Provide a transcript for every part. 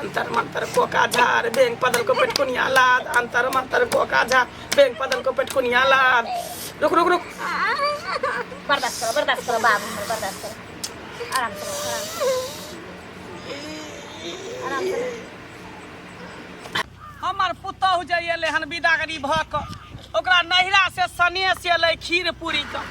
अंतर मंतर कोका झार बेंग पदल को पेटकुनिया लाद, अंतर मंतर कोका झार बेंग पदल को पेटकुनिया लाद। रुक रुक रुक, बर्दाश्त करो, बर्दाश्त करो बाबू हमर, बर्दाश्त करो, आराम से रहो, आराम से, आराम से रहो। हमर पुतहु जे एलै हन विदागरी भऽ कऽ, ओकरा नैहरा से सनेस एलै खीर पूरी के,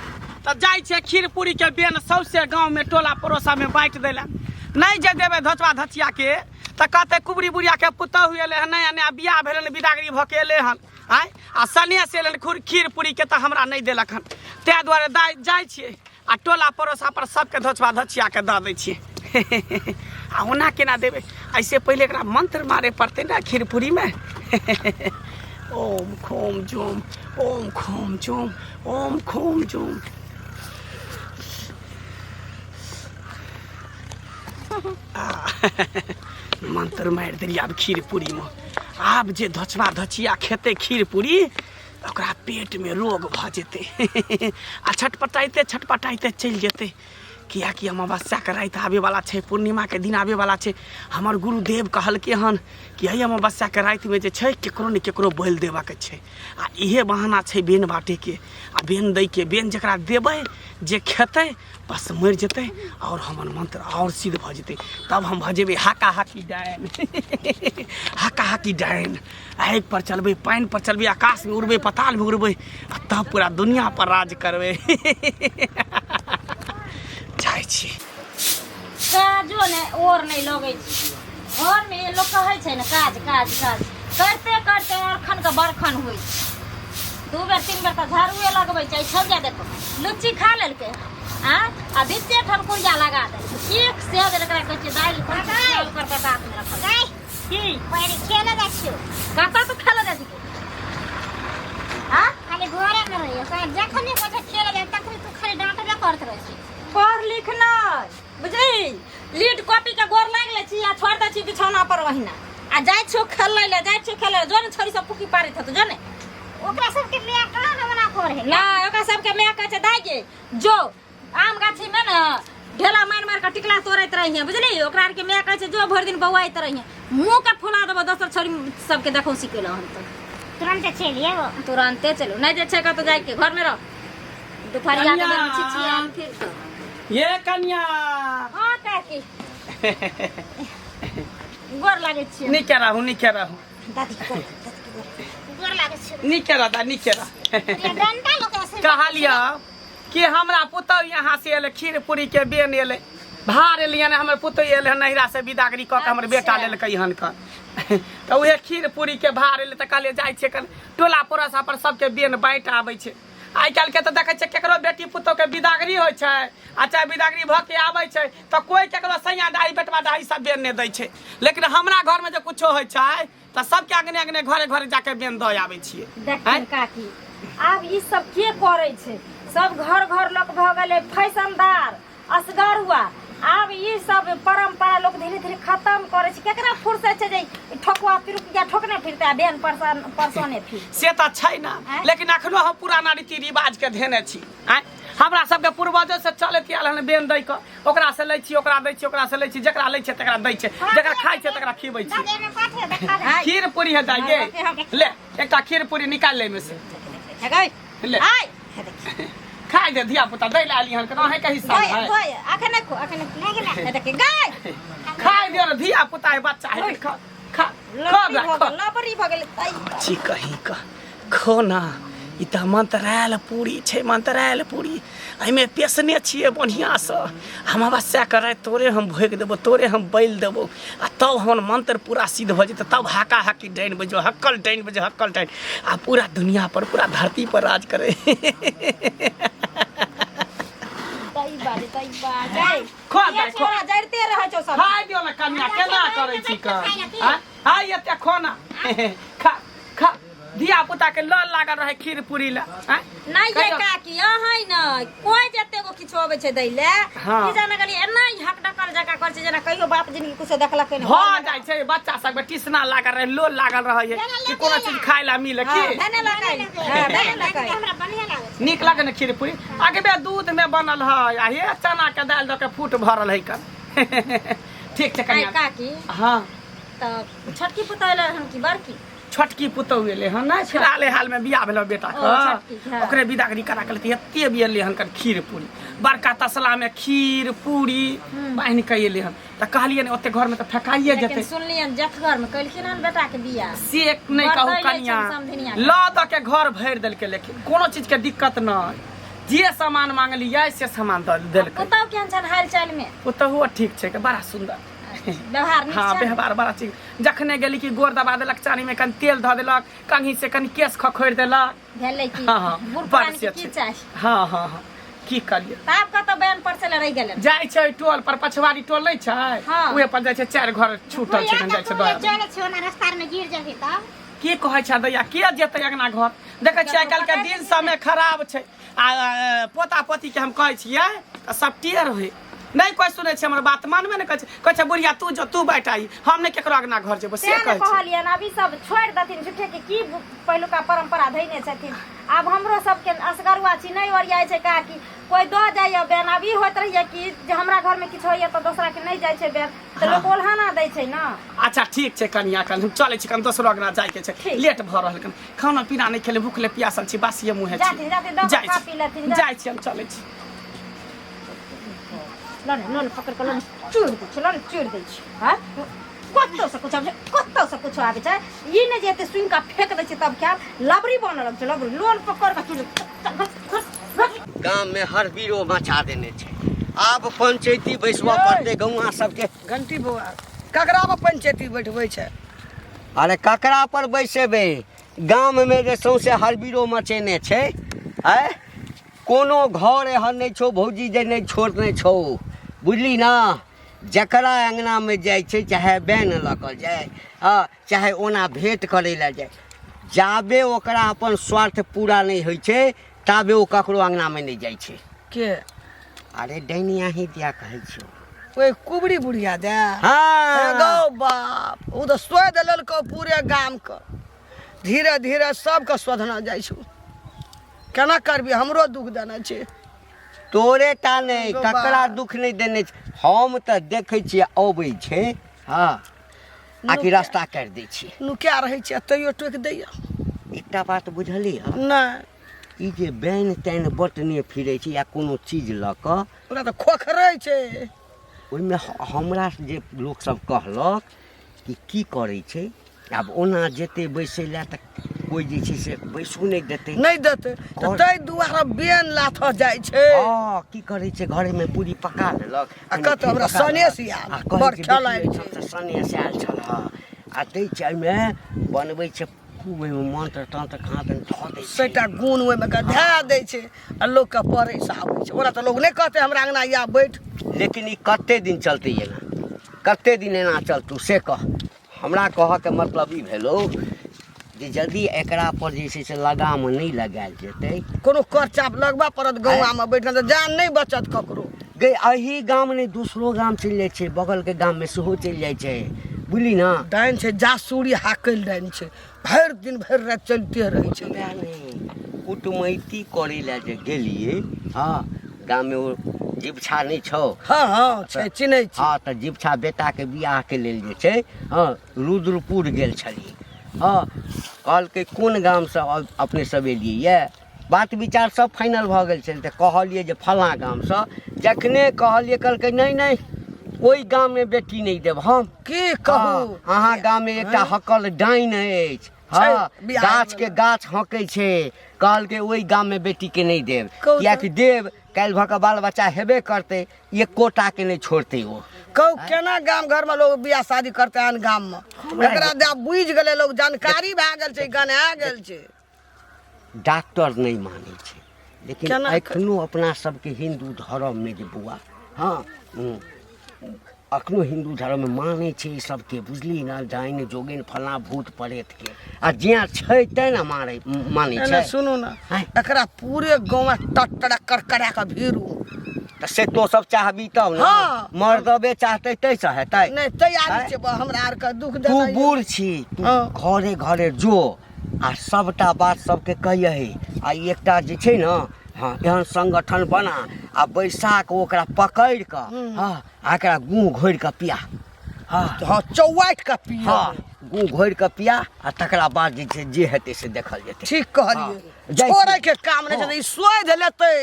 तऽ जाइ छै खीर पूरी के बेन सौसे गाँवमे टोला पड़ोसामे बाँटि दै लए। नहि जे देबै धोचबा धचिया के तऽ कहतै कुबरी बुढ़िया के पुतहु एलै हन, नया नया बियाह भेलै हन, विदागरी भऽ के एलै हन, आँय, आ सनेस एलै हन खीर पूरी के, तऽ हमरा नहि देलक हन। ताहि दुआरे दाइ जाइ छियै आ टोला पड़ोसा पर सबके धोचबा धचिया के दऽ दै छियै। आ ओना केना देबै, ऐसे पहिले एकरा मंत्र मारे पड़तै ने खीर पूरीमे। ओम खोम जोम, ओम खोम जोम, ओम खोम जोम। मंत्र मारि देलियै आब खीर पूरीमे। आब जे धोचबा धचिया खेतै खीर पूरी, ओकरा पेटमे रोग भऽ जेतै आ छटपटाइते छटपटाइते चलि जेतै। किएकि अमावस्याके राति आबैवला छै, पूर्णिमाके दिन आबैवला छै। हमर गुरुदेव कहलकै हन कि एहि अमावस्याके रातिमे जे छै ककरो ने ककरो बलि देबऽके छै, आ इहे बहाना छै बेन बाँटैके आ बेन दैके। बेन जकरा देबै, जे खेतै बस मरि जेतै आओर हमर मंत्र आओर सिद्ध भऽ जेतै। तब हम भऽ जेबै हाका हाकी डायन, हाका हाकी डायन। आगि पर चलबै, पानि पर चलबै, आकाशमे उड़बै, पतालमे उड़बै, आ तब पूरा दुनिया पर राज करबै। जाइ छी। काजो नहि ओर नहि लगै छै घरमे। लोक कहै छै ने काज काज काज करते करते अरखन के बरखन होइ छै। दू बेर तीन बेर तऽ झाड़ुए लगबै छै। छौजा देखो लुच्ची खा लेलकै आ आ बिच्चे ठाम कुरिया लगा देलकै। एक सेज एकरा कहै छियै दालि ओकर हाथमे रखल की पहिले खेले जाइ छियौ। कतऽ तू खेले जाइ छी? हाँ, खाली घरे में रहियो, जखने कहै छै खेले जाइ तखने तू खाली डांटबे करत रहै छी। पढ़ लिख नहि बुझली, लीड कॉपी के गोर लागि लै छी आ छोड़ दै छी बिछौना पर ओहिना, आ जाइ छियौ खेलै लए, जाइ छियौ खेलै लए। जो ने छोरी सब पुकी पारैत हेतौ, जो ने। ओकरा सबके माय कहाँ ने मना करे है? नहि, ओकरा सबके माय कहै छै दाइ गे जो आम गाछी में ने ढेला मारि मारि कऽ टिकला तोड़ैत रहिहे, बुझली? ओकरा आरके माय कहै छै जो भरि दिन बौआइत रहिहे, मुँह के फुला देबो। दोसर छोरी सबके देखौ सिकेलौ हन तऽ तुरन्ते चलि आयबो। तुरन्ते चलू नहि जे छै कतौ जाइके, घरमे रह। दुपहरिया के बेर में छिछियाल फिर तो ये कन्या। हाँ काकी, गोर लागै छियै। नीके रहू, नीके रहू। दादी के गोर, दादी के गोर, गोर लागै छियै। नीके रह दा, नीके रह। डंडा लोक ऐसे कहलियै कि हमरा पुतहु यहाँ से एलै, खीर पूरी के बेन एलै, भार एलियै हन। हमर पुतहु एलै हन नैहरा से विदागरी कऽ के, हमर बेटा लेलकै हन कऽ, तऽ उहे खीर पूरी के भार एलै, तऽ कहलियै जाइ छियै कन टोला पड़ोसा पर सबके बेन बाँटि आबै छै। आइ काल्हिके तऽ देखै छियै केकरो बेटी पुतहुके विदागरी होइ छै आ चाहे विदागरी भऽ के आबै छै तऽ कोइ केकरो सैया डाही बेटवा डाही सब बेन नहि दै छै। लेकिन हमरा घरमे जे कुछो होइ छै तऽ सबके अङ्गने अङ्गने घरे घरे जाके बेन दऽ आबै छियै। देखथिन काकी, आब ई सब के करै छै? सब घर घर लोक भऽ गेलै फैशनदार, असगर हुआ। आब ई सब परंपरा लोक धीरे धीरे खत्म करै छै। केकरा फुर्सत छै जे ई ठोकुआ पिरुकिया ठोकने फिरतै आ बेन परसन परसने फिर? से तऽ छै ने, लेकिन अखनो हम पुराना रीति रिवाज के धेने छी। आँय, हमरा सबके पूर्वजो से चलैत आयल हन बेन दै कऽ। ओकरा से लै छी, ओकरा दै छी, ओकरा से लै छी, जकरा लै छै तकरा दै छै, जकरा खाइ छै तकरा खिबै छी। दादी, एमे कथी है? देखा दे। खीर पूरी है दाइ गे, ले एकटा खीर पूरी निकाल ले एमे से। हे गई ले। आय खाइ दे धिया पुता, दै लए आली हन केना है के हिस्सा गई है। गई, अखन नहि खो, अखन नहि गेलै। नहि देखी गई। खाइ दे रे धिया पुता है, बच्चा है, खा खा खा। लबड़ी बे, भऽ खा गेल, लबड़ी भऽ गेल तै। छी कहीं का खो ना, ई तऽ मंतरायल पूरी छै, मंतरायल पूरी। एहिमे पेसने छियै बढ़िआँसँ। हम अवश्य करै तोरे हम भोगि देबो, तोरे हम बलि देबो, आ तब हमर मंत्र पूरा सिद्ध भऽ जेतै। तब हाका हाकी डाइन बजो, हक्कल डाइन बजो, हक्कल डाइन, आ पूरा दुनिया पर पूरा धरती पर राज करे। तै बाजे, तै बाजे। खो दाइ, खो। छोरा जरिते रहै छौ सब। खाइ दियौ ने कन्या, केना करै छी कऽ आँय? आइ एते खो ना, खा खा। धिया पुता के लल लागल रहे खीर पूरी ला, आँय? नहि ये कहियौ। काकी, अहाँ ने कोइ जते गो किछु अबै छै दै ले, हाँ। की जाने गेलियै एना ही हक डकल जकाँ करै छै जेना कहियो बाप जिनगी कुछो देखलकै नहि। भऽ जाइ छै बच्चा सबके टिसना लागल रहे, लोल लागल रहे है कि कोनो चीज खाय ला मिले की। हाँ, भेने लकै। हाँ, भेने लकै। हमरा बढ़िया लागै छै। नीक लागे ने खीर पूरी? अगबे दूध में बनल है आ हे चना के दालि दऽ के फूट भरल है कन। ठीक छै आइ कनिया। काकी। हाँ। तऽ छोटकी पुतोह एलै हन कि बड़की? छोटकी पुतोह एलै हन नहि, फिलहाल हालमे बियाह भेल बेटा ओ, छोटकी, के, हँ। ओकरे विदागरी करा के लेती। एते भी एलै हन कन खीर पूरी, बड़का तसलामे खीर पूरी बान्हि के एलै हन। तऽ कहलियै ने ओते घरमे तऽ फेकाइए लेकिन जेतै। सुनलियनि जेठगर मे कलखिन हन बेटा के बियाह। से नहि कहू बरदैले कनिया, छनि समधिनिया के। लऽ दऽ के घर भरि देलकै, लेकिन कोनो चीज के दिक्कत नहि, जे सामान मांगलियै से सामान दऽ देलकै। पुतहु केहन छनि हाल चाल मे? पुतहुओ ठीक छै, बड़ा सुन्दर व्यवहार नीक हाँ छनि? व्यवहार बड़ा ठीक। जखने गेली कि गोर दबा देलक, चानी में कनि तेल धऽ देलक, कंघी से कनि केश खखोरि देलक। भेलै की? हाँ हाँ बूढ़ बड़ पुरान से के की छै। चाही? हाँ हाँ हाँ, की करियै। ताब कतऽ बयान पर से रहि गेलै? जाइ छै टोल पर, पछवाड़ी टोल नहि छै? हाँ। उहे पर जाइ छै, चारि घर छूटल छै, जाइ छै दऽ आबै। चलै छियो ना, रास्ता में गिर जेबही तब। की कहै छै दैया, के जेतै अगना घर? देखै छियै आइ काल्हि के दिन समय खराब छै। आ पोता पोती के हम कहै छियै तऽ सब टेढ़ होइ, नहि कोइ सुनै छै हमर बात, मानबे नहि करै छै। कहै छै बुढ़िया तू जो, तू बैठ आई, हम नहि केकरो अगना घर जेबो, से तें ने कहै छै। कहलियनि आब ई सब छोड़ि देथिन, झूठे के की पहिलुका परम्परा धैने छथिन। आब हमरो सबके असगरुआ छी, नहि ओरियाइ छै काकी, कोइ दऽ जाइए बेन। आब ई होइत रहैए कि जे हमरा घरमे किछु होइए तऽ दोसराके नहि जाइ छै बेन, तऽ लोक ओल्हाना दै छै ने। अच्छा ठीक छै कनिया, कन हम चलै छी, कन दोसरो अगना जाइके छै। ठीक। लेट भऽ रहल, कन खाना पीना नहि खेले, भूखले प्यासल छी, बासिए मुँहे छी। जाथिन जाथिन, दऽ कऽ जाइ खा छी पी लेथिन, जा। जाइ छी हम, चलै छी। लो ने, लो ने, पकड़ कऽ लो ने, चूड़ दै छै, लो ने, चूड़ दै छै। हँ, कतौसँ कुछ आबै छै, कतौसँ कुछो आबै छै। ई नहि जे एते सुनि कऽ फेंक दै छै तब खायब। लबड़ी बनल छै, लबड़ी लोन पकड़ कऽ चूड़। गाम में हर बीरो मचा देने छै, आब पंचायती बैसबऽ पड़तै गौआ सबके। घंटी बौआ, ककरा पर पंचायती बैठबै छै? अरे ककरा पर बैसेबै, गाम में जे सौंसे हरबीरो मचेने छै। आँय, कोनो घर एहन नहि छौ भौजी जे नहि छोड़ने छौ, बुझली ना? जकरा अङ्गनामे जाइ छै, चाहे बैन लऽ कऽ जाय, हँ, चाहे ओना भेँट करै लए जाय, जाबे ओकरा अपन स्वार्थ पूरा नहि होइ छै ताबे ओ ककरो अङ्गनामे नहि जाइ छै। के? अरे डैनिया ही दिया कहै छियौ। ओहि कुबरी बुढ़िया दे? हाँ। गौ बाप, ओ तऽ सोधि लेलकौ पूरे गामके, धीरे धीरे सबके शोधना जाइ छौ। केना करबी, हमरो दुख देने छै। तोरे टा नहि, गौ ककरा बाप। दुख नहि देने छै। हम तऽ देखै छियै अबै छै, हँ, आकि रास्ता काटि दै छियै। नुका रहै छै तैयो टोकि दैया। एकटा बात बुझलियै? नहि। ई जे बैन तैन बटने फिरै छै या कोनो चीज लऽ कऽ, ओकरा तऽ खोखरै छै। ओहिमे हमरा जे लोकसब कहलक कि की करै छै, आब ओना जेतै बैसै लए तऽ कोइ जे छै से बैसो नहि देतै। नहि देतै तऽ ताहि दुआरे बेन लाथऽ जाइ छै। हँ, की करै छै, घरेमे पूरी पका लेलक आ कतऽ हमरा सनेस आयल, आ कहै बड़ छै खेल बेटी आयल ओहिठाम छै। से सनेस आयल छल। हँ, आ दै छै, एहिमे बनबै छै खूब, ओहिमे मंत्र तंत्र कहाँ दन धऽ दै छै। सैटा गुण ओहिमे के धए दै छै आ लोकके पड़ैसँ आबै छै। ओना तऽ लोक नहि कहतै हमरा अङ्गना या बैठ। लेकिन ई कते दिन चलतै एना, कते दिन एना चलतौ से कह हमरा। कहऽके मतलब ई भेलौ जे यदि एकरा पर जे छै से लगाम नहि लगायल जेतै, कोनो कर चाप लगबऽ पड़त गौआमे बैठल तऽ जान नहि बचत ककरो। गे एही गाम नहि, दोसरो गाम चलि जाइ छै, बगलके गाममे सेहो चलि जाइ छै, बुझली ने? डाइन छै, जासूरी हाकल डाइन छै, भरि दिन भरि राति चलिते रहै छै। ओतबे नहि, कुटमैती करै लए जे गेलियै, हँ, गाममे ओ जीवछा नहि छौ? हँ हँ, छै, चिन्है छी। हँ, तऽ जीवछा बेटाके बियाहके लेल जे छै, हँ, रुद्रपुर गेल छलियै। हँ, कहलकै कोन गामसँ अपने सब एलियै यए? बात विचार सब फाइनल भऽ गेल छलै, तऽ कहलियै जे फलाँ गामसँ। जखने कहलियै, कहलकै नहि नहि, ओहि गाममे बेटी नहि देब हम। की कहू? हँ, अहाँ गाममे एकटा हकल डाइन अछि, हँ, बियाह गाछ के गाछ हकै छै। कहलकै ओहि गाममे बेटीके नहि देब। कहू तऽ। कियाकि देब, काल्हि भऽ कऽ बाल बच्चा हेबे करतै, एकोटाके नहि छोड़तै ओ। कहू केना गाम घरमे लोक बियाह शादी करतै आन गाममे? एकरा दए बुझि गेलै लोक, जानकारी भए गेल छै, गनाए गेल छै। डॉक्टर नहि मानै छै, लेकिन केना एखनो अपना सबके हिन्दू धर्ममे जे बौआ, हँ, एखनो हिन्दू धर्ममे मानै छै ई सबके, बुझली ने? डाइन जोगिन फलाँ भूत प्रेतके, आ जेँ छै तैँ ने मारै मानै एने छै। सुनू ने, आँय? एकरा पूरे गाँव टटरा करकरा कऽ भीड़ू। तऽ से तो सब चाहबी तब ने? हाँ। मर्दबे चाहतै ताहिसँ हेतै? नहि, तैयारी आँय? छै हमरा आरके दुख तू देनाइ। बूढ़ छी तू, हाँ। घरे घरे जो आ सबटा बात सबके कहियही, आ ई एकटा जे छै ने, हँ, एहन संगठन बना आ बैसा कऽ ओकरा पकड़ि कऽ, हँ, आ एकरा गुँह घोरि कऽ पिया। हाँ। हाँ चौवाटि कऽ पियब। हाँ, गु घोरि कऽ पिया आ तकरा बाद जे छै जे हेतै से देखल जेतै। ठीक कहलियै। हाँ, जाइ छी। छोड़ै के काम नहि हाँ। छै, ई सोधि लेतै,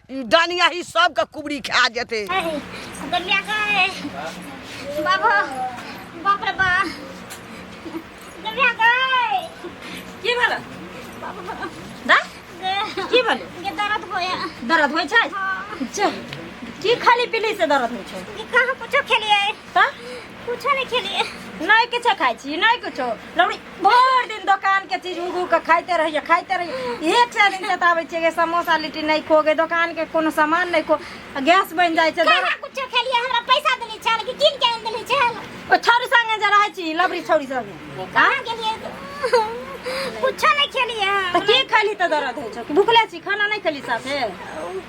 ई डानिया ही सबके कुबरी खा जेतै। गलिया गए बाबा, बाप रे बा, गलिया गए। की भेल दा? की भेल? गे दर्द होया। दर्द होइ छै? जा, की खाली पीली से दर्द होइ छै? गे कहाँ कुछो खेलिए। तऽ कुछो नहीं खेलिए। नहि किछो खाइ छी, नहि किछो। लौड़ी भरि दिन दोकान के चीज उगू के खाइते रहिए, खाइते रहिए। एक से दिन चेताबै छियै गे, समोसा लिट्टी नहि खो गे, दोकान के कोनो सामान नहि खो, आ गैस बनि जाइ छै। कहाँ कुछो खेलिए, हमरा पैसा देली छल कि कीन के आनि देली छल? ओ छौरी संगे जे रहै छी, लबरी छौरी संगे। कहाँ गेलिए? कुछो नहीं खेलिए। तऽ की खेली तऽ दर्द होइ छौ? कि भुखले छी, खाना नहि खेली साथे?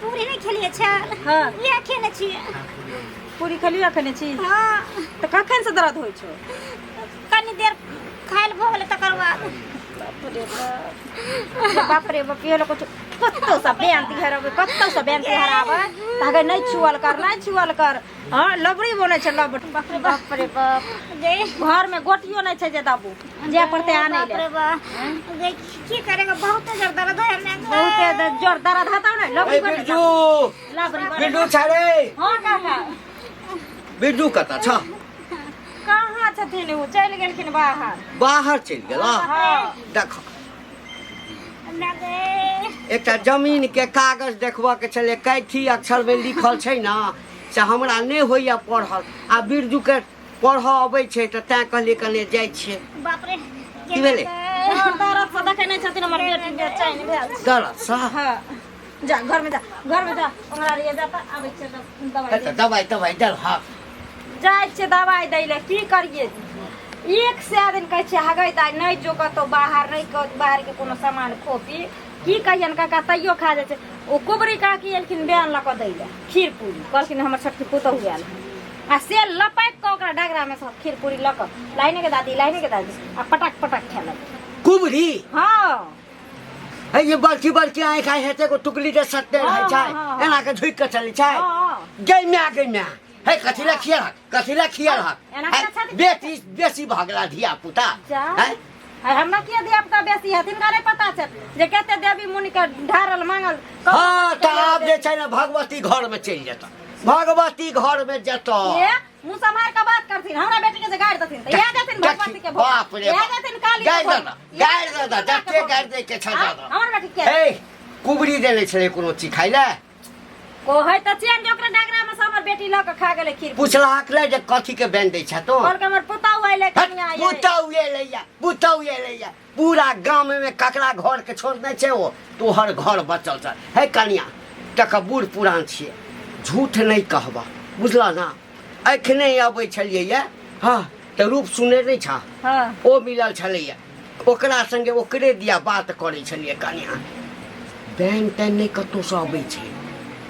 पूरी नहीं खेलिए छल। हाँ। उएह खेने छियै। पूरी खेलिए खेने छी? हाँ। तऽ कखन से दर्द होइ छौ? कनी देर खायल भऽ गेलै तकर बाद। बाप रे बाप, बाप रे बाप, इहो लोक कतौ से बेन तिहार अबै, कतौ से बेन तिहार आबै तऽ अगर नहि छुअल कर, नहि छुअल कर। हँ, लबड़ी बनै छै लबड़ी। बाप रे बाप रे बाप। गे घर में गोटियो नहि छै जे दाबू जे पड़तै आनै बाप ले। रे बाप, गे की करेगा, बहुत जोर दर्द है हमरा। बहुते जोर दर्द हतौ ने लबड़ी ए बनै। बिरजू। लबड़ी बनै। बिरजू छै रे? हँ काका। बिरजू कतऽ छ? कहाँ छथिन? ओ चलि गेलखिन बाहर। बाहर चलि गेल? हँ। देख। लगे एकटा जमीन के कागज देखबऽ के छलै, कैथी अक्षर में लिखल छै ने से हमरा नहि होइए पढ़ल, आ बिरजू के पढ़ऽ अबै छै, तऽ तैं कहलियै कने जाइ छियै। बाप रे। की भेलै? जोर दर्द से देखै नहि छथिन हमर बेटी, बेचैन भेल छै। दर्द सँ? हँ, जा घर में जा, घर में जा, ओंगरा रहिए जा तऽ आबै छियै तऽ दवाइ तऽ दवाइ तवाइ देलहक? जाइ छियै दवाइ दै लए। की करियै, एक सए दिन कहै छियै हगै दाइ नहि जो कतौ बाहर, नहि बाहरके कोनो सामान खो पी। की कहियनि काका, तैयो खा जाइ छै। ओ कुबरी काकी एलखिन बेन लऽ कऽ दै लए खीर पूरी, कहलखिन हमर छोटकी पुतहु आयल हन, आ से लपकि कऽ ओकरा डगरामे सँ खीर पूरी लऽ कऽ लाइने के दादी, लाइने के दादी, आ पटक पटक खेलक। कुबरी? हँ। है ये बड़की बड़की आँखि आइ हेतै, एगो टुकली जे सटने रहै हँ, छै। हँ, हँ। एना के झुकि कऽ चलै छै। हँ। गै माय, गै माय, हे कथी लए खियलहक, कथी लए खियलहक? एना है, केना छथि? बेटी बेसी भऽ गेला धिया पुता। जा। है? आइ हमरा किया धिया पुता बेसी है, तिनका नहि पता छै जे कते देवी मुनि के ढारल मांगल। हँ, तऽ आब जे छै ने भगवती घर में चलि जेतऽ, भगवती घर में जेतऽ। ए, मुँह सम्हार के बात करथिन, हमरा बेटी के जे गारि देथिन तऽ इएह देथिन भगवती के भोग। बाप रे इएह बाप। देथिन काली के गारि भोग। दऽ दऽ, गारि दऽ दऽ, जते गारि दै के छै दऽ दऽ। हमर बेटी के हे कुबरी देने छलै कोनो चीज खाइ लए? कहै तऽ छियनि जे ओकरा डगरा में से हमर बेटी लऽ कऽ खा गेलै खीर। पुछलहक ने जे कथी के बेन दै छ तू? कहलकै हमर पुतहु अयलै, कनिया अयलै। पुतहु एलैया, पुतहु एलैया, पूरा गाम में ककरा घर के छोड़ने छै ओ, तोहर घर बचल छ। हे कनिया, तक बूढ़ पुरान छियै, झूठ नहि कहबह, बुझलह ना? एखने अबै छलियै ये, हँ, तऽ रूप सुने नहि छह? हँ। ओ मिलल छलैया, ओकरा संगे ओकरे दिया बात करै छलियै। कनिया, बैन तैन नहि कतहुसँ अबै छै,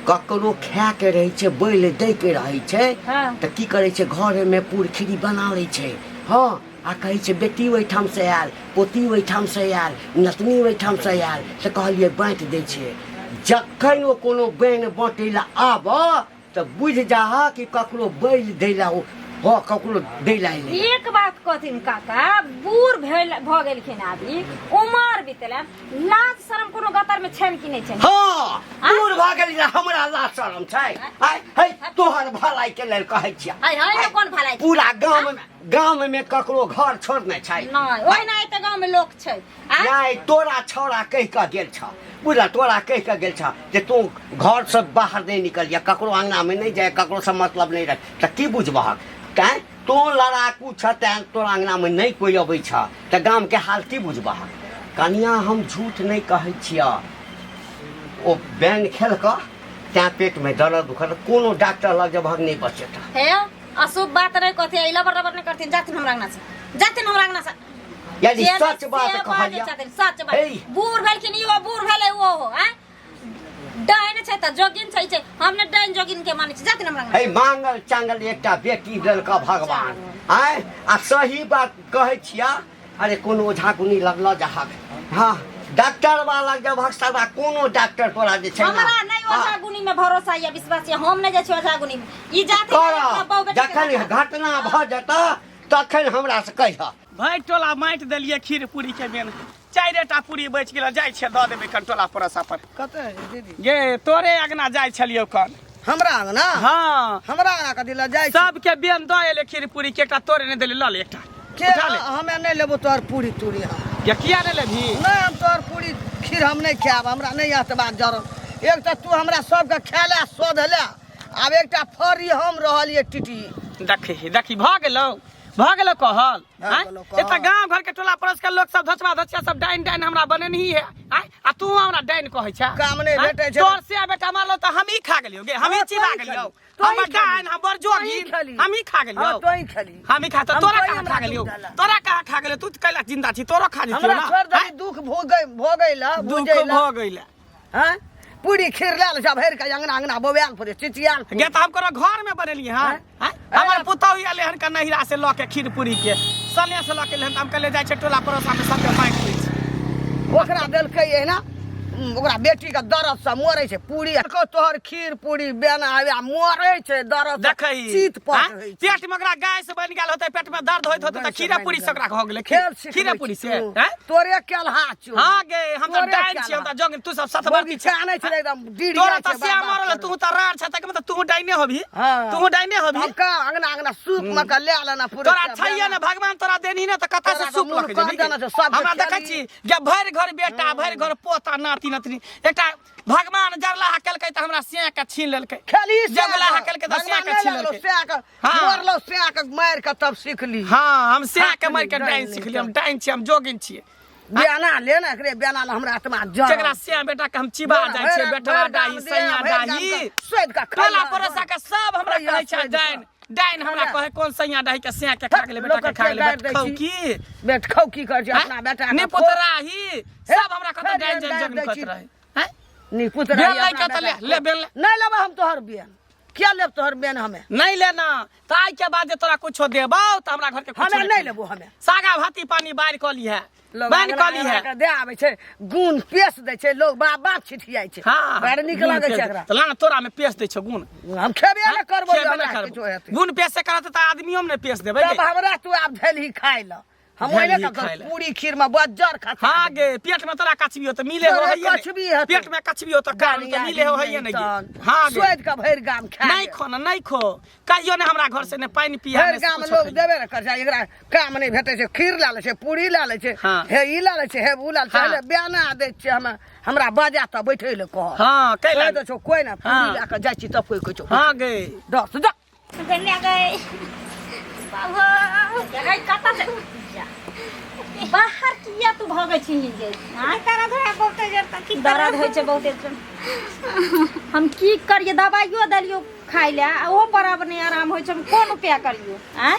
ककरो खायके रहै छै, बैल दैके रहै छै। हँ। तऽ की करै छै, घरमे पूर खीरी बना लै छै, हँ, आ कहै छै बेटी ओहिठामसँ आयल, पोती ओहिठामसँ आयल, नतनी ओहिठामसँ आयल, तऽ कहलियै बाँटि दै छियै। जखन ओ कोनो बैन बाँटै लए आबऽ तऽ बुझि जाह कि ककरो बैल दै लए ओ, हँ, ककरो दै लए एलै। एक बात कहथिन काका, बूढ़ भेल भऽ गेलखिन, आदमी उमर बीतलनि, लाज शरम कोनो गतर में छनि कि नहि छनि? हँ, बूढ़ भऽ गेली ने, हमरा लाज शरम छै? आय हे, तोहर भलाई के लेल कहै छियै। आय हाय ने, कोन भलाई छै? पूरा गाम में, गाम में ककरो घर छोड़ने छै? नहि, ओहिना एते गाँव में लोक छै आ? नहि, तोरा छौड़ा कहि कऽ गेल छ, बुझल? तोरा कहि कऽ गेल छ जे तू घरसँ बाहर नहि निकलिह, ककरो अङ्गनामे नहि जाय, ककरोसँ मतलब नहि रख। तऽ की बुझबहक? तैँ तोँ लड़ाकू छ, तैँ तोरा अङ्गनामे नहि कोइ अबै छ, तऽ गामके हाल की बुझबहक? कनिया, हम झूठ नहि कहै छियह, ओ बैन खेल कऽ तैँ पेटमे दर्द उखड़, कोनो डॉक्टर लग जेबहक नहि बचेतह। हे, अशुभ बात नहि कहथिन, ई लबर लबर नहि करथिन, जाथिन हमरा अंगना से, जाथिन हमरा अंगना से। यदि जे नहि सच बात से कहलियऽ। बाजै छथिन, सच बात। हे। बूढ़ भेलखिन इहो, बूढ़ भेलै ओहो, आँय? डाइन छै तऽ जोगिन छै, छै। हम ने डाइन जोगिन के मानै छी, जाथिन हमरा अंगना। हे, मांगल चांगल एकटा बेटी देलकऽ भगवान, आँय, आ सही बात कहै छियह। अरे, कोनो ओझा गुनी लगल जाहक, हँ, डॉक्टर वाला जब हकसबा कोनो डॉक्टर तोरा जे छै ना हमरा नहि ओझा गुनी में भरोसा या विश्वास या हम नहि जाइ छी ओझा गुनी में ई जाति कर अपना बहु बेटी के जखन घटना भऽ जेतऽ तखन हमरा से कहिह भरि टोला बाँटि देलियै खीर पूरी के मेन चारिटा पूरी बचि गेल जाइ छियै दऽ देबै कन टोला पड़ोसा पर कतऽ है दीदी गे तोरे अगना जाइ छलियौ कन हमरा अंगना हँ हमरा अंगना कथी लए जाइ छी सबके बेन दऽ एलै खीर पूरी के एकटा तोरे नहि देली लऽ ले एकटा के उठा ले हमे नहि लेबो तोहर पूरी तूरी हम गे किया नहि लेबही नहि हम तोहर पूरी खीर हम नहि खायब हमरा नहि एतबा जरल एक तऽ तू हमरा सबके खाय शोधले आब एकटा फरी हम रहलियै टिटी देखी देखी भऽ गेलौ भऽ गेलौ कहल भऽ आँय? गेलौ कहल। एतऽ गाँव घर के टोला पड़ोस के लोक सब धचवा धचिया सब डाइन डाइन हमरा बनेनही है आँय? आ तू हमरा डाइन कहै छै काम नहि आँय? भेटै छै। तोर से बेटा मारलो तऽ हमही खा गेलियौ गे हमही हाँ, चिबा तोही गेलियौ खेली, तोही हमर खेली। डाइन हम बड़ तोही जोगी खेली। हमही खा गेलियौ हाँ तोही खेली हमही खा तऽ हम तोरा तोही कहाँ हमरा खा गेलियौ दूध डाला। तोरा कहाँ खा गेलियौ तू तऽ कैला जिंदा छी तोरो खा जेतियौ हमरा ना छोड़ दही आँय? दुख भोगै भोगै ला दुख बुझै ला भऽ गेलै हाँ पूरी खीर लए लै छै भरि के अंगना अंगना बौआल फुरे चिचियाल फुरे। गे तऽ हम कोनो घर में बनेलियै हँ आँय? हमर पुतहु आयल हन के नहिरा से लऽ के खीर पूरी के सने से लऽ के एलै हन तऽ हम कहलियै जाइ छै टोला पड़ोसा में सबके बाँटि दै छी ओकरा देलकै एहिना ओकरा बेटी के दर्द से मरे छै पूरी को तोहर खीर पूरी बेना आबे मरे छै दर्द से देखै चीत पट आँय? होइ छै पेट में ओकरा गैस बनि गेल होतै पेट में दर्द होइत होतै तऽ गैस खीरा बनि पूरी से गेल। ओकरा भऽ गेलै खेल सिखबै खीरा पूरी छी से तू। आँय? तोरे केलहा छौ हाँ गे हम तऽ तोरे डाइन छी हम केलहा। तऽ जोगिन तू सब सतवर्ती मौगी छै कानै छलै एकदम डीर तोरा जाइ तऽ छै श्याम बाप मरल बाप तू तऽ राड़ छ तक मतलब तू डाइने होबी हाँ। तू डाइने होबी हम का अंगना अंगना सूप में के ले लेना पूरी तोरा छैये ने भगवान तोरा देनी ने तऽ कतऽ से तोरा सूप तऽ लऽ के मुँह जेबही कह देना छै, सबके हमरा देखै खेली। छी जे भरि घर बेटा भरि घर पोता नाति नतनी एकटा भगवान जरलाहा केलकै तऽ हमरा सिया के छीन लेलकै खेली जगलाहा केलकै तऽ सिया के छीन लेलकै हाँ। मरलो सिया के मारि के तब सीखली हाँ हम सिया के मारि के डाइन डाइन सिखलियै हम डाइन छी हम जोगिन छियै बेना ले ने एकरे बेना ले हमरा आत्मा जर जकरा सिया बेटा के हम चिबा जाइ छियै बेटवा डाही सैया डाही सोधि के टोला पड़ोसा के सब हमरा खैया कहै छै सोधि कऽ। डाइन डाइन हमरा कहै कोन सैया डाही के सिया के खा गेलै बेटा के लोक खा गेलै के बेटा खाउ गारि दै की बेट खाउ की कर छै अपना बेटा के नि पुतराही सब हमरा कहतै फेर डाइन गारि डाइन जोगिन दै कहैत छी। रहै हैं नी पुतरा बेल लै के तऽ ले ले बेल ले नहीं लेबै हम तोहर बेन किया लेब तोहर बेन हमे नहीं लेना तऽ आइ के बाद जे तोरा कुछो देबौ तऽ हमरा घर के कुछो हमे नहीं लेबो हमे सागा भाती पानी बारि कऽ लीहे लोग बानि अंगना कऽ लीहे अंगना के दे आबै छै गुण पेश दै छै लोग बाप बाप छिठियाइ छै हाँ बड़ नीक गुण लगै पेश छै दै। एकरा तऽ ला ने तोरा में पेश दै छौ गुण हम खेबे ने करबो जे खेबे हमरा नहि करबो। किछो हेतै गुण पेश से करत तऽ आदमियो में नहि पेश देबै तब गे। हमरा तू आब धैलही खाय ल हम धैलही ओहिने के खाय लए। पूरी खीर में बज्जर खा हाँ गे पेट में तोरा कचबी हो तऽ मिले हो तोरे हइये नहि। कचबी हेतै। पेट में कचबी हो तऽ कारण तऽ मिले हो हइये नहि गे। हाँ गे सोचि के भरि गाम खा नहीं खो ना नहीं खो कहियो ने हमरा घर से ने पानि पिया भरि ने गाम कुछो लोग खइयो। देबे ने कर छै एकरा काम नहि भेटै छै खीर लए लै छै पूरी लए लै छै हाँ। हे ई लए लै छै हे ऊ लए लै छै हाँ। हे बेना दै छियै हमे हमरा बजा तऽ बैठै लए कह हाँ कैला कहि दै छौ कोइ ने पूरी हाँ। लए कऽ जाइ छी तब कोइ कहै छौ हाँ गे दस जा कन्या गए बाबा गई कतऽ से जा। बाहर किया तू भगै छी गे आँय? दर्द है बहुते जोर तक की दर्द होइ छै बहुते हम की करियै दबाइयो देलियो खाइ लए आ ओहो पर आब नहि आराम होइ छै हम कोन उपाय करियो आँय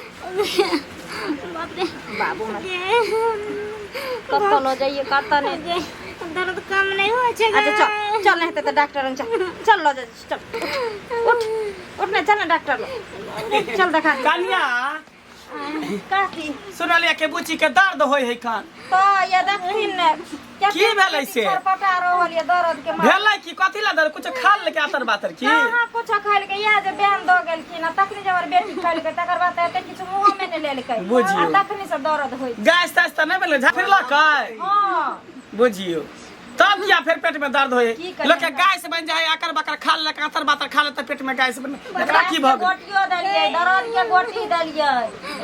बाप रे बाबू कतऽ लऽ जइयै कतऽ नहि दर्द कम नहीं हो छै अच्छा चल चल नहीं हेतै तऽ डॉक्टर लग चल चल लऽ जाइ छी, चल उठ उठ उठ ने चल ने डॉक्टर लग चल देखा दे। कनिया काकी सुनलियै के बुच्ची के दर्द होइ है कान तऽ ये देखथिन ने की भेलै से? छटपटा रहल ये दर्द के मारे भेलै की कथी ला दर्द कुछ खा लेलकै आतर बातर की हाँ हाँ कुछ खाइलकै इएह जे बयान दऽ गेलखिन आ तखनी जे हमर बेटी खाइलकै तकर बाद तऽ एते किछु मुँहोमे नहि लेलकै बुझियौ। आ तखनी से दर्द होइ छै। गैस तैस तऽ नहि भेलै झाफिरलकै हँ बुझियौ तब किया फेर पेट में दर्द होय की करियै लोक के गैस बन जाए आकर बाकर खा लेलक आतर बातर खा लेलक तऽ पेट में गैस बन एकरा की भऽ गेल गोटियो देलियै दर्द के गोटी देलियै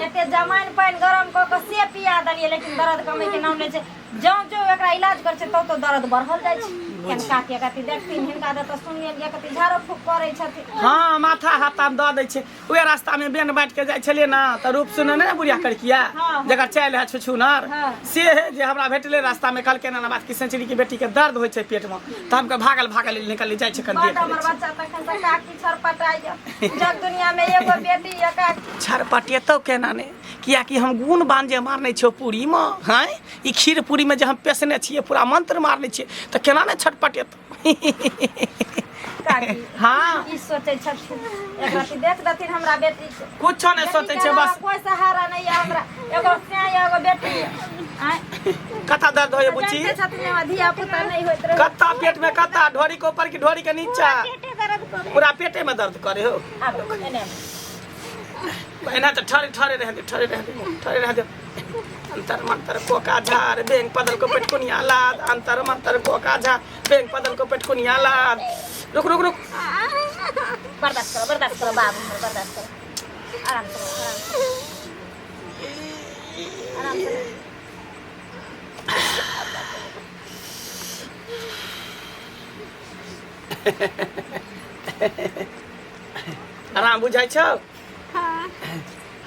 एते जमाइन पानि गरम कऽ कऽ से पिया देलियै लेकिन दर्द कमै के नाम नहि छै जँ जँ एकरा इलाज करै छै तब तो दर्द बढ़ल जाइ छै हिनका के कथी देखथिन हिनका दे तऽ सुनिए लिअ कथी झाड़ो फूक करै छथिन हाँ माथा हाथा में दऽ दै छै उहे रास्ता में बेन बाँटि के जाइ छलियै ने तऽ रूप सुने ने बुढ़िया करकिया हाँ। जकर चालि है छुछुनर हाँ। से है जे हमरा भेटलै रास्ता में कहलकै ना बात कि सेंचुरी के बेटी के दर्द होइ छै पेट में तऽ हम भागल भागल निकल जाइ छै कनि बड देख लै हमर छी। बच्चा तखन से काकी छरपटाइया जग दुनिया में एगो बेटी या काकी छरपटेतौ केना ने कियाकि हम गुण बान जे मारने छियौ पूरीमे हँ ई खीर पूरीमे जे हम पेसने छियै पूरा मंत्र मारने छियै तऽ केना ने छटपटेतौ काकी हाँ की सोचै छथिन एक रति देख देथिन हमरा बेटी के कुछो नहि बेटी सोचै के छै अलावा बस कोई सहारा नहीं है हमरा एगो स्याह एगो बेटी है। आँय, कता दर्द होइए बुच्ची? जानिते छथिन हमरा धिया पुता नहि होइत रहै। कत्ता पेट में कत्ता ढोरी के ऊपर की ढोरी के नीचा? पेटे दर्द करे। पूरा पेटे में दर्द करे हो। आबू, एने आबू। एना तो ठहरे ठहरे रह दे, ठहरे रह दे, ठहरे रह दे। अंतर मंतर कोका झार बेंग पदल को पेटकुनिया लाद, अंतर मंतर कोका झार बेंग पदल को पेटकुनिया लाद। रुक रुक रुक, बर्दाश्त करो, बर्दाश्त करो बाबू हमर, बर्दाश्त करो, आराम से आराम से आराम से। आराम बुझाइ छौ? हाँ।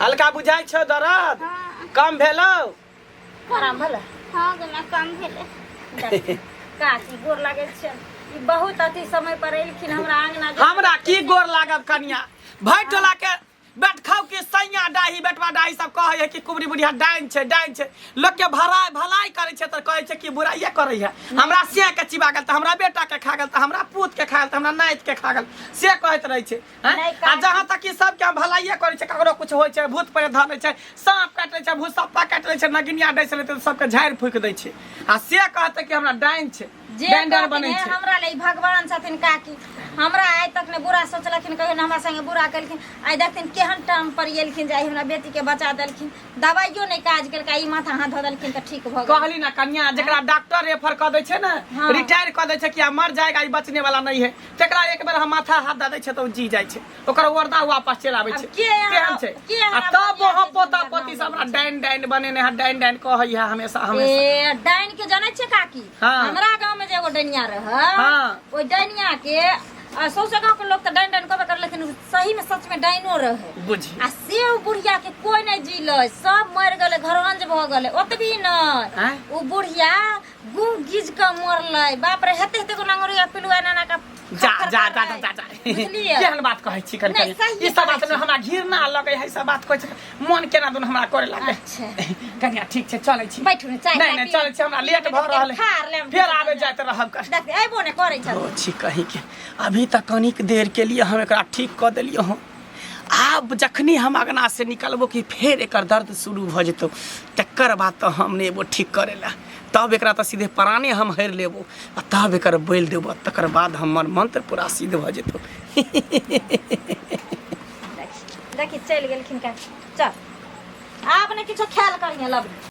हल्का बुझाइ छौ दर्द? हाँ। कम भेलौ? आराम भेलै? हाँ गना, कम भेलै। काकी गोर लागै छै। ई बहुत अथी समय पर एलखिन हमरा आंगना। हमरा की गोर लागब कनिया? भरि टोला के बैठखाउ के सैया डाही बेटवा डाही सब कहै है कि कुबरी बुढ़िया डाइन छै, डाइन छै। लोक के भराई भलाई करै छै तऽ कहै छै कि बुराइये करै है। हमरा से के चिबा गेल तऽ हमरा बेटा के खा गेल, तऽ हमरा पूत के खा गेल, तऽ हमरा नाति के खा गेल, से कहैत रहै छै। हैं? नहि। आ जहाँ तक कि सबके हम भलाइये करै छै, ककरो कुछ होइ छै, भूत प्रेत धऽ लै छै, साँप काटि लै छै, भूत सप्पा काटि लै छै, नगिनिया डसि लै छै, तऽ सबके झाड़ि फूकि दै छै आ से कहतै कि हमरा डाइन छै, जे डाइन डाइन कहथिन बनै हे छै। हमरा ले ई भगवान छथिन काकी। हमरा आइ तक ने बुरा सोचलखिन, कहियो ने हमरा संगे बुरा केलखिन। आइ देखथिन केहन टाइम पर एलखिन जे आइ हमरा बेटी के बचा देलखिन। दवाइयो नहि काज केलकै, ई माथा हाथ धऽ देलखिन तऽ ठीक भऽ गेल। कहली ना कन्या, जकरा डॉक्टर रेफर कऽ दै छै ने, हाँ। रिटायर कऽ दै छै कि आब मर जाएगा, ई बचने वाला नहीं है, तकरा एक बेर हम माथा हाथ दऽ दै छै तऽ ओ जी जाइ छै, ओकर वर्दा वापस चलि आबै आब छै। के अहाँ- केहन छै? के आ अहाँ तब बनिया हम के पोता जिंदा पोती सब नाम हमरा डाइन डाइन बनेने है, डाइन डाइन कहै है हमेशा हमेशा। ए डाइन के जानै छियै काकी? हाँ। हमरा गाँव में जे एगो डैनिया रहै, हाँ। ओहि डैनिया के आ सौंसे गाँव के लोग तऽ डाइन डाइन कहबे करलखिन, सही में सच में डाइनो रहै। बुझी आ से ओ बुढ़िया के कोई नहीं जीलै, सब मरि गेलै, घरवंज भऽ गेलै। ओतबी नहि, आँय? ओ बुढ़िया गुह गिज के मरलै। बाप रे, हेते हेते गो नंगरिया पिलुआ नाना का जा जा जा जा जा जा, बुझलियै? केहन बात कहै छी कनि? नहि, कनि सहिए ई सब बात कहै ने हमरा घृणा लगै है। ई सब बात कहै छै मन केना दुन हमरा करे लागै। अच्छा। कनिया ठीक छै, चलै छी। बैठू ने, चाय नहि ताय नहि पी। चलै छी, हमरा लेट भऽ रहल है। खार लेब। फेर आबे जाइत रहब कर। देख, अयबो नहि करै छथिन। ओ छी कहीं के, अभी तक कनिक देर के लिए हम एकरा ठीक कऽ देलियै हँ। आब जखनी हम अगना से निकलबो कि फेर एकर दर्द शुरू भऽ जेतौ, तकर बाद तऽ हम नहि एबो ठीक करै लए। तब एकरा तऽ सीधे प्राणे हम हेर लेबो आ तब एकर बलि देबो, तकर बाद हमर मंत्र पूरा सिद्ध भऽ जेतौ। देखी, देखी चलि गेलखिन काकी। चल, आब ने किछो ख्याल करिहे लबली।